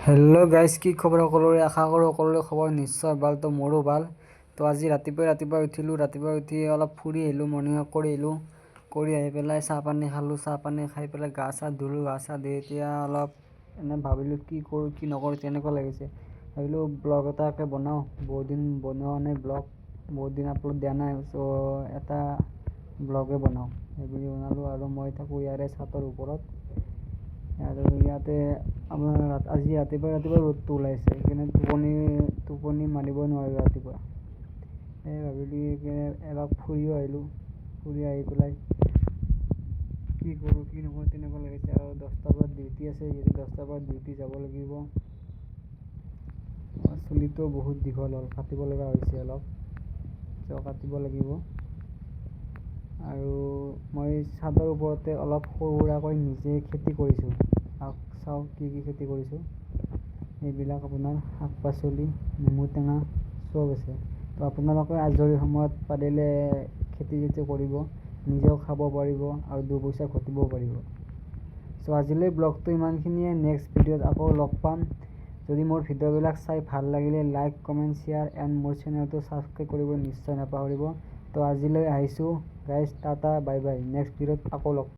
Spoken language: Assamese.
হেল্ল' গাইজ, কি খবৰ সকলোৰে? আশা কৰোঁ সকলোৰে খবৰ নিশ্চয় ভাল। তো মোৰো ভাল। তো আজি ৰাতিপুৱাই ৰাতিপুৱাই উঠিলোঁ। ৰাতিপুৱাই উঠি অলপ ফুৰি আহিলোঁ, মৰ্ণিং ৱাক কৰি আহিলোঁ। কৰি আহি পেলাই চাহ পানী খালোঁ। চাহ পানী খাই পেলাই গা চা ধুলোঁ। গা চা ধুই এতিয়া অলপ এনে ভাবিলোঁ কি কৰোঁ কি নকৰোঁ তেনেকুৱা লাগিছে। ভাবিলোঁ ব্লগ এটাকে বনাওঁ। বহুত দিন বনোৱা নাই ব্লগ, বহুত দিন আপলোড দিয়া নাই। চ' এটা ব্লগে বনাওঁ সেইবুলি বনালোঁ। আৰু মই থাকোঁ ইয়াৰে চাটৰ ওপৰত আৰু ইয়াতে আপোনাৰ আজি ৰাতিপুৱা ৰাতিপুৱা ৰ'দটো ওলাইছে, সেইকাৰণে টোপনি টোপনি মাৰিব নোৱাৰিলোঁ ৰাতিপুৱা। এই ভাবিলোঁ এপাক ফুৰিও আহিলোঁ। ফুৰি আহি পেলাই কি কৰোঁ কি নকৰোঁ তেনেকুৱা লাগিছে। আৰু 10টা বজাত ডিউটি আছে, যিহেতু 10টাৰ পৰা ডিউটি যাব লাগিব। চুলিটো বহুত দীঘল হ'ল, কাটিব লগা হৈছে অলপ, চ' কাটিব লাগিব। আৰু মই চাদৰ ওপৰতে অলপ সৰু সুৰাকৈ নিজে খেতি কৰিছোঁ। চাওক কি কি খেতি কৰিছোঁ। এইবিলাক আপোনাৰ শাক পাচলি, নেমু টেঙা চব আছে। তো আপোনালোকে আজৰি সময়ত পাৰিলে খেতি চেতি কৰিব, নিজেও খাব পাৰিব আৰু দুপইচা ঘটিবও পাৰিব। চ' আজিলৈ ব্লগটো ইমানখিনিয়ে। নেক্সট ভিডিঅ'ত আকৌ লগ পাম। যদি মোৰ ভিডিঅ'বিলাক চাই ভাল লাগিলে লাইক, কমেণ্ট, শ্বেয়াৰ এণ্ড মোৰ চেনেলটো ছাবস্ক্ৰাইব কৰিব নিশ্চয় নাপাহৰিব। তো আজিলৈ আহিছোঁ guys, tata, bye bye. Next ভিডিঅ'ত আকৌ লগ